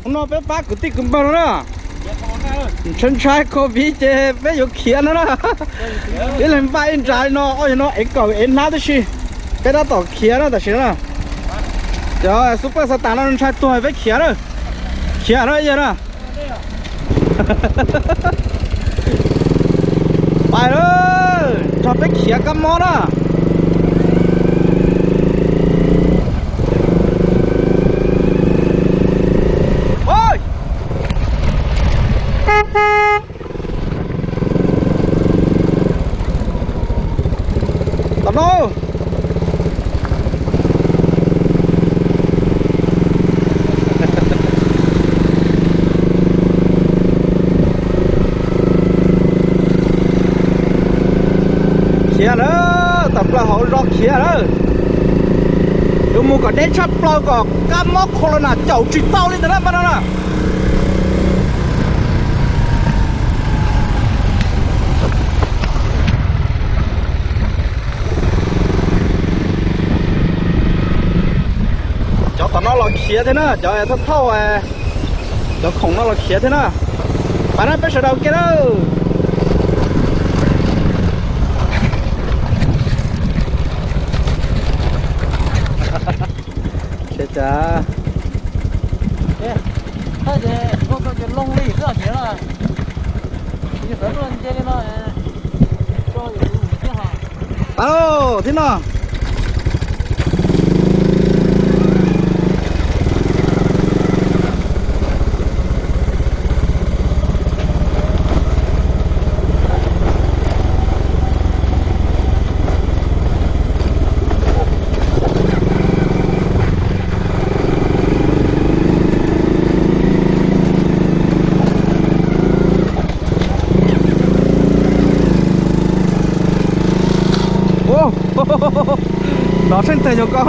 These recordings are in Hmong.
Hnub no peb pab kwv tij kwv npawg no na, ntshai ntshai covid ces peb yuav khiav no na. Ib leeg npaj ib nra li no, ob yog no ev kaum ev hnab tib si. Peb tab tom khiav na tam sim no na. Cov xub pawj xav tas no ntshai tuag peb khiav na. Khiav na yog na. Pais lawm, nrog peb khiav kab mob na. Tom no khiav lawm, tawm plaws hauv zos khiav lawm. Yuav mus kom deb tshaj plaws kom kab mob corona caum tsis tau li ntawd na pab no na. Cov tom no los khiav thiab na, cov thauj thauj, cov khoom no los khiav thiab na. Pab na peb sawv daws ke na. Pab thiab no. Nov seej tag nyuag ko.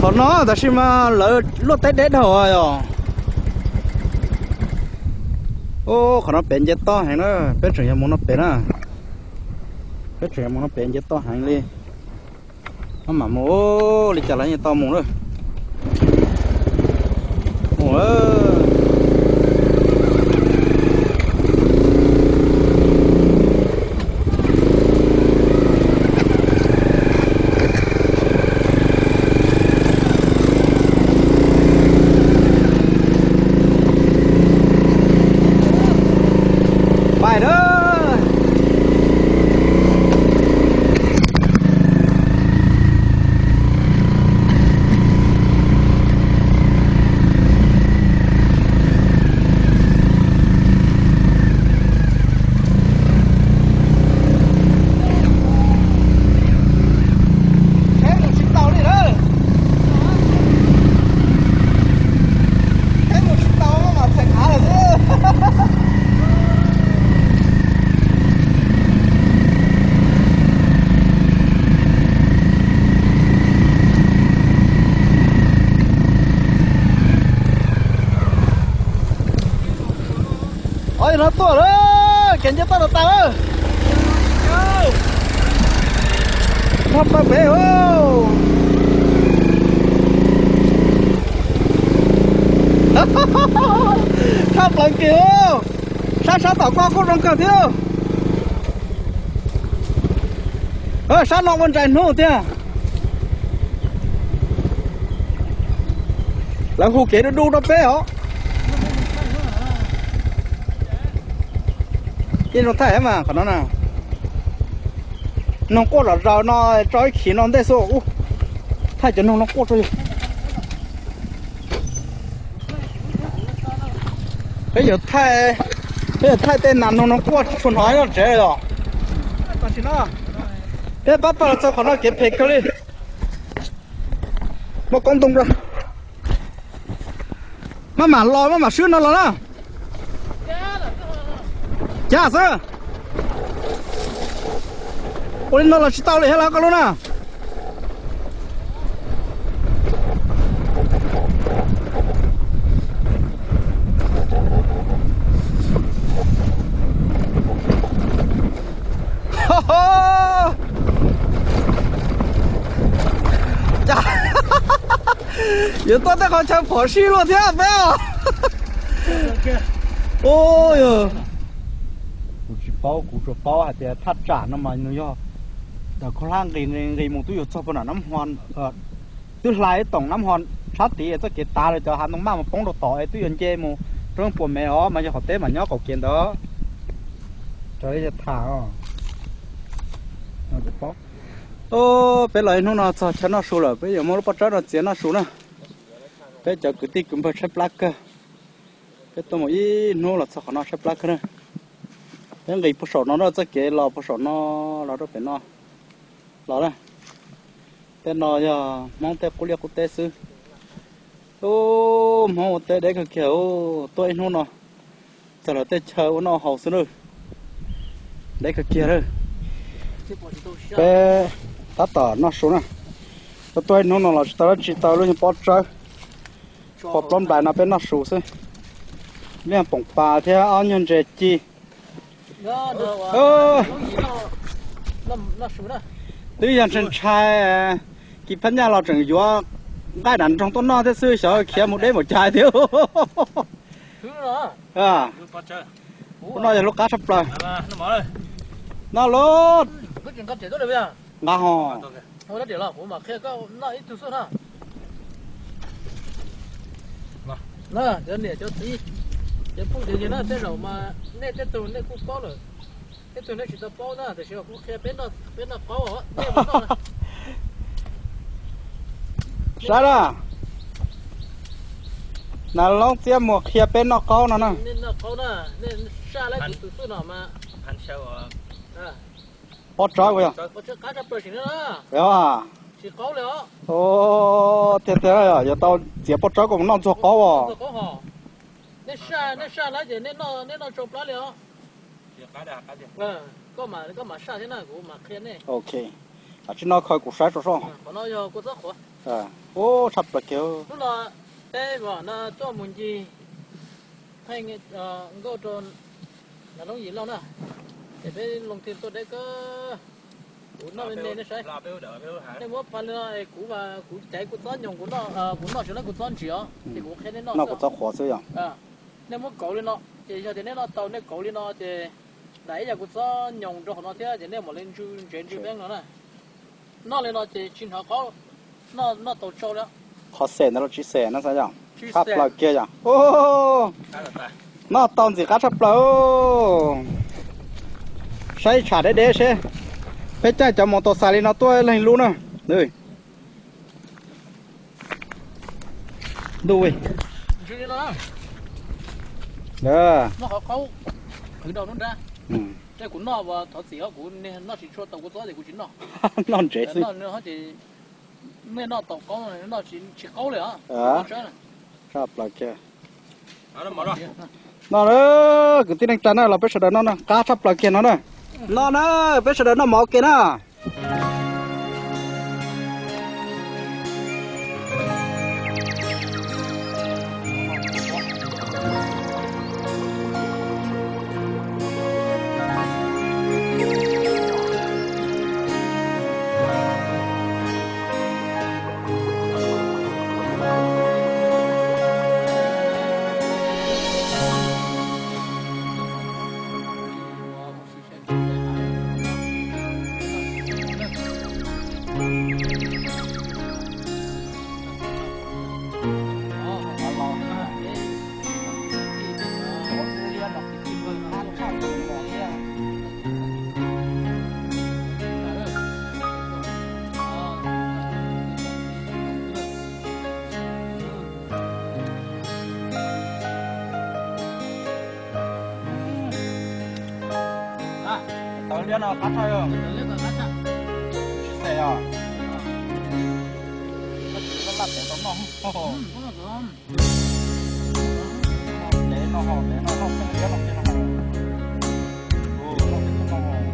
Qhov no tab sis mas lawv luaj teb deb dhau yog. Qhov no pem nce toj heev na, peb tseem yuav mus no pem na. Peb tseem yuav mus no pem nce toj heev li. Maj mam mus li cas los yeej tau mus na. Mus. Pais na. Tsheb mus tsis tau li lawm. Tsheb mus tsis tau mas txhais khav lawm xwb. Ov, no tuaj lawm, kev nce toj tas tas lawm. Tshaj plaws pem, tshaj plaws kiag. Sab sab tom koj kuj zoo kawg thiab. Sab no ua ntsais hnub thiab. Lawv hu kev du du rau peb os. Ib zoo thaij mas qhov no na. Noog quaj zom zaws no tso ib khis no ntej xwb. Thaij cov noog no quaj tso yog. Peb yuav thaij, peb yuav thaij tej nas noog no quaj tsuas hnov nyob tsev os. Tam sim no peb pab pawg los txog qhov no kev phem kawg li. Muaj koob ntoo rau. Maj mam los, maj mam swb no los na. Cas xwb. Ua li no los tsis tau li thiab los koj lub na. Yuav tuaj tej qhov chaw phom sij luaj thiab peb os. Kuv tsis paub, kuv tsuas paub hais tias thaj tsam no mas nws yog tawm khaub hlab nqis nqis nqis mus twb yuav txog puag nram nab ho, twb hla ib toom nab ho tshab tid txoj kev tav lawm cov hav ntoo maj mus poob rau tom es twb yuav nce mus rau puas mev os mas yog qhov teb mas nyob qaum kev ntawd. Raws li tham os. Peb los ib hnub no txog chaw noj su lawm, peb yuav muab lub pob tsawb no txiav noj su na. Peb cov kwv tij kwv npawg tshaib plab kawg. Peb tuaj mus ib hnub los txog qhov no tshaib plab kawg na. Peb nqis puag saum no rau txoj kev los puag saum no los rau pem no los na. Tej no yog Hmoob tej qub liaj qub teb xwb. Ub, Hmoob ua teb deb kawg kiag, tuaj ib hnub no txog lawv tej chaw ua noj haus xwb na. Deb kawg kiag lawm. Peb tab tom noj su na. Tuaj tuaj ib hnub no los tsis tau dab tsi, tau lub nyuag pob tsawb qhua plaub nplais no peb noj su xwb. Lub nyuag poom pas thiab ob nyuag ntses ci. Twb yog ntshai ntshai, kis phab nyaj los tseem yuav nqaij nram nroog tuaj noj thiab xwb, xyov khiav mus deb mus cai thiab. Lub no yog lub qab tshaj plaws. Noj lub. Nqa ho. Cov niam cov txiv, cov phooj cov ywg na, tej zaum mas nej tej tug nej kuj paub lawm, tej tug nej tsis tau paub na, tiam sis kuv qhia peb noj qaub, nej mus noj. Saib na, Nas Loob Txiab Muas qhia peb noj qaub no na. Nej noj qaub na, nej saj laib kuv tus xwb no mas. Pob tsawb yog. Tiag tiag, yuav tau txiav pob tsawb kom mus noj ntxuag qaub os. Nej saj laib ces nej noj tsau plab li os. Ok, tsis noj khaws kuv saib tso soj. Ub, tshaj plaws kiag. Peb tuaj mus ncig Pheej Nkauj rau Nas Loob Yim Lauj na, ces peb loo tiag tuaj deb kawg. Kuv noj me me nej saib. Nej muab pha li no, kuv mas kuv caiv kuv txob nyoos, kuv noj sawv lawm kuv txob ntsim os, ces kuv qhia nej noj kuv txob qhuav xwb yom. Nej muab kauv li no, ces yog tias nej noj tau nej kauv li no ces nram ib yam kuv txob nyoos rau hauv no thiab ces nej mam li ntsw ntsev ntsw veeb no na. Noj li no ces tsis hnov qaub, noj tau tsau li. Qhov xes ntawd los tsis xes no xav yom. Tshaj plaws kiag yom. Noj tau ntxim qab tshaj plaws. Saib tsham deb deb seb, peb caij cov mus tau xais li no tuaj leej lub na. Ntuj, kuv noj tsis tshua tau kuv txob ces kuv tsis noj. Noj ntsev xwb. Nej noj tau qaub, noj tsis qaub li os. Tshaj plaws kiag. Noj na, kwv tij neej tsa na, los peb sawv daws noj na, qab tshaj plaws kiag no na. Noj na, peb sawv daws noj mov ua ke na. No qab tshaj yog tsis xes os. Laj laj pem tau noj. Dev no ho dev no noj xeeb liab no ces no ho. Noj pem tau noj.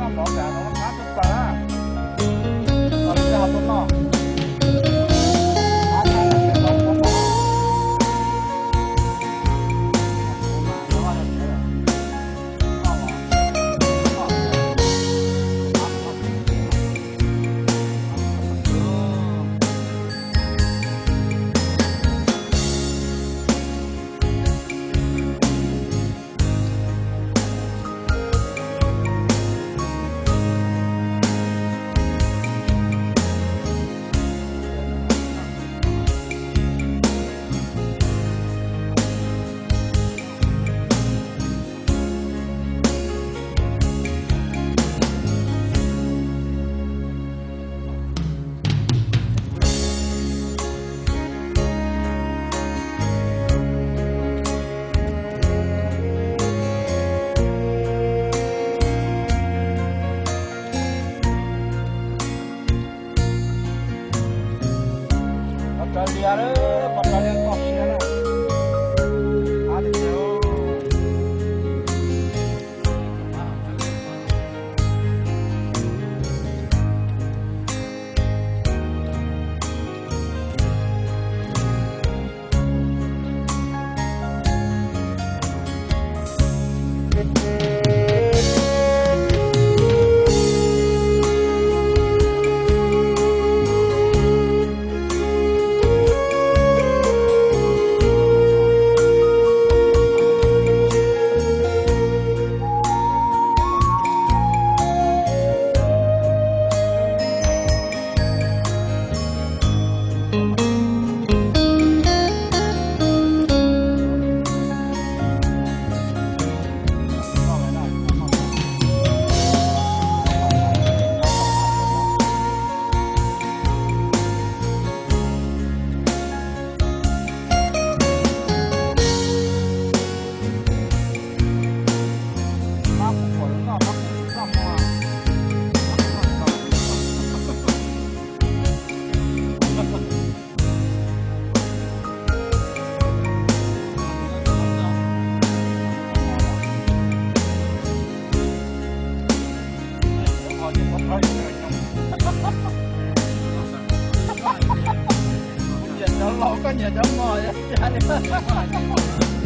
Pov raws lias, pov raws lias koj siab na. Ab li tiag. Nyiam cov laus, koj nyiam cov mos, cas li.